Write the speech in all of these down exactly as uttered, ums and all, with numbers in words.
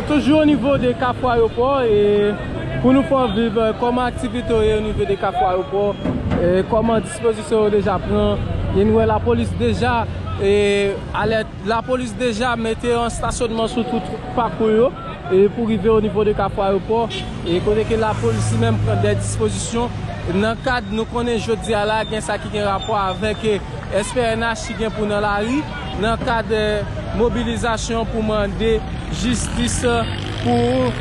Toujou o nivo de Kafou Ayewopò, e pou nou fè w viv, e, kòman aktivite yo ye o nivo de Kafou Ayewopò, e kòman dispozisyon yo deja pran, e nou wè lapolis deja, e, alèt, lapolis deja mete an stasyònman sou tout pakou yo, e pou rive o nivo de Kafou Ayewopò, e kote ke lapolis li menm pran de dispozisyon nan kad nou konnen jodi a la gen sa ki gen rapò avèk, e, S P N H ki gen pou nan lari nan kad, eh, mobilizasyon pou mande jistis, eh, pou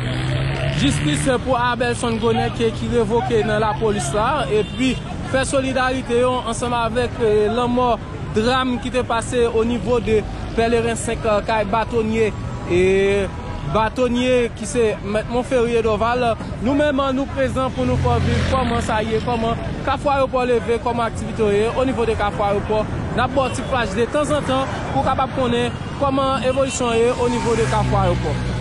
jistis, eh, pou Abelson Gonec ki, ki revoke nan lapolis la, epi fè solidarite yo ansanm avèk, eh, lanmò, dram ki te pase o nivo de Pèleren senk, eh, kay batonye, e batonye ki se Mèt Monferrier Dorval. Nou menm, nou prezan pou nou fè w viv kòman sa ye, kòman Kafou Ayewopò leve, kòman aktivite yo ye o nivo de Kafou Ayewopò. N ap ba w ti flash de tanzantan pou w kapab konnen kòman evolisyon yo ye o nivo de Kafou Ayewopò.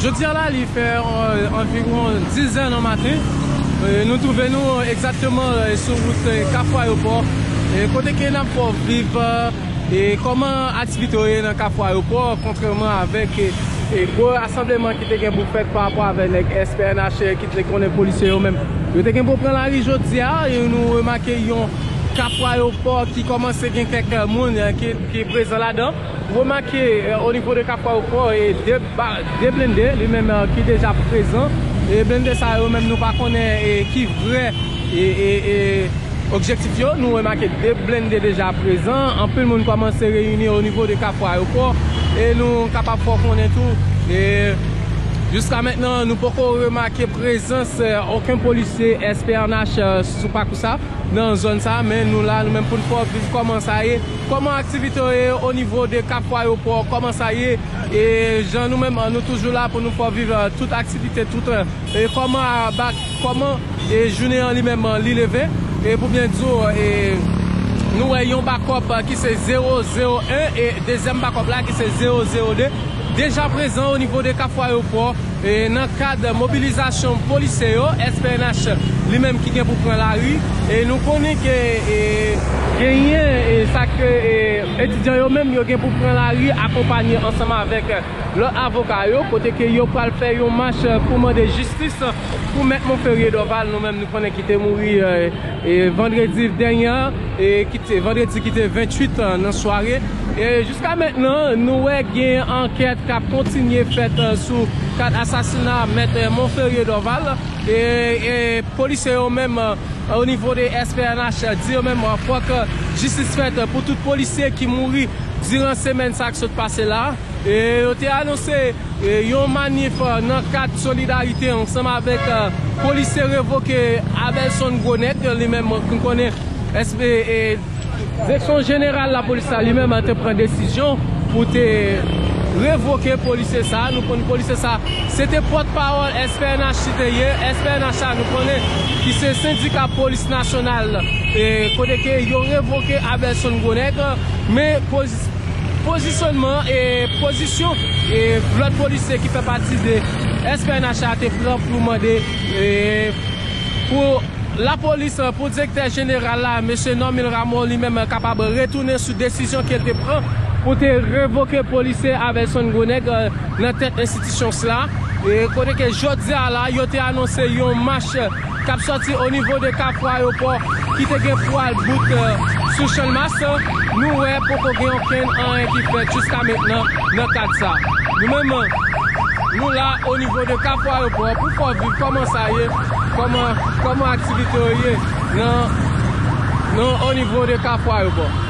Jodi a la, li fè, eh, anviwon diz è nan maten. Eh, nou twouve nou egzakteman, eh, sou wout, eh, Kafou Ayewopò, eh, kote ke n ap fè w viv, eh, e kòman aktivite yo ye nan Kafou Ayewopò, kontrèman avèk, eh, eh, gwo rasanbleman ki te gen pou fèt pa rapò avèk nèg S P N H, eh, ki te konnen polisye yo menm. Yo te gen pou pran lari jodi a, e nou remake yon Kafou Ayewopò ki kòmanse gen kèk, eh, moun, eh, ki, ki prezan ladan. Remake, eh, o nivo de Kafou Ayewopò, e de ba-, de blende, li menm, eh, ki deja prezan. E blende sa yo menm, nou pa konnen, eh, ki vrè, e, e, e, objektif yo. Nou remake de blende deja prezan. Anpil moun kòmanse reyini o nivo de Kafou Ayewopò. E nou kapab fè w konnen tou, e jiska mentnan, nou poko remake prezans, eh, okenn polisye S P N H, eh, sou pakou sa, nan zòn sa, men nou la, nou menm pou n fè w viv kòman sa ye, kòman aktivite yo ye o nivo de Kafou Ayewopò, kòman sa ye, e jan nou menm, nou toujou la pou nou fè w viv, eh, tout aktivite, tout, eh, e kòman, eh, ba-, kòman, eh, jounen an li menm, eh, li leve, e pou byen di w, eh, nou wè yon bakòp, eh, ki se zewo zewo en, e dezyèm bakòp la ki se zewo zewo de, deja prezan o nivo de Kafou Ayewopò, e nan kad mobilizasyon polisye yo, S P N H li menm ki gen pou pran lari, e nou konnen ke, e, genyen, e, sa ke, e, etidyan yo menm yo gen pou pran lari akonpanye ansanm avèk, e, lòt avoka yo, kote ke yo pral fè yon mach, e, pou mande jistis, e, pou Mèt Monferrier Dorval, nou menm nou konnen ki te mouri, e, e, vandredi dènye an, e, ki te, vandredi ki te venntuit, e, nan sware. E jiska mentnan, nou wè gen ankèt k ap kontinye fèt, e, sou kad asasina Mèt, e, Monferrier Dorval. E, e polisye yo menm, e, o nivo de S P N H, e, di yo menm, e, fòk, e, jistis fèt, e, pou tout polisye ki mouri diran semèn sa k sot pase la. E yo te anonse, e, yon manif, e, nan kad solidarite ansanm avèk, e, polisye revoke Abelson Gronèg, li menm, e, nou konnen S P, e, Direksyon Jeneral Lapolis la li menm, e, te pran desizyon pou te revoke polisye sa. Nou konn polisye sa, se te pòtpawòl S P N H ki te ye. S P N H la, nou konnen, ki se sendika polis nasyonal, e, kote ke yo revoke Abelson Gronèg, men poz-, pozisyonman e pozisyon e lòt polisye ki fè pati de S P N H la te pran pou mande, e, pou lapolis, pou direktè jeneral la, mesye Normil Rameau, li menm kapab retounen sou desizyon ke l te pran pou te revoke polisye Abelson Gronèg, e, nan tèt enstitisyon sila. E kote ke jodi a la, yo te anonse yon mach k ap sòti o nivo de Kafou Ayewopò, ki te gen pou al bout, e, sou Channmas. Nou wè poko gen okenn anyen ki fèt jiska mentnan nan kad sa. Nou menm, nou la o nivo de Kafou Ayewopò pou fè w viv kòman sa ye, kòman, kòman aktivite yo ye nan, nan o nivo de Kafou Ayewopò.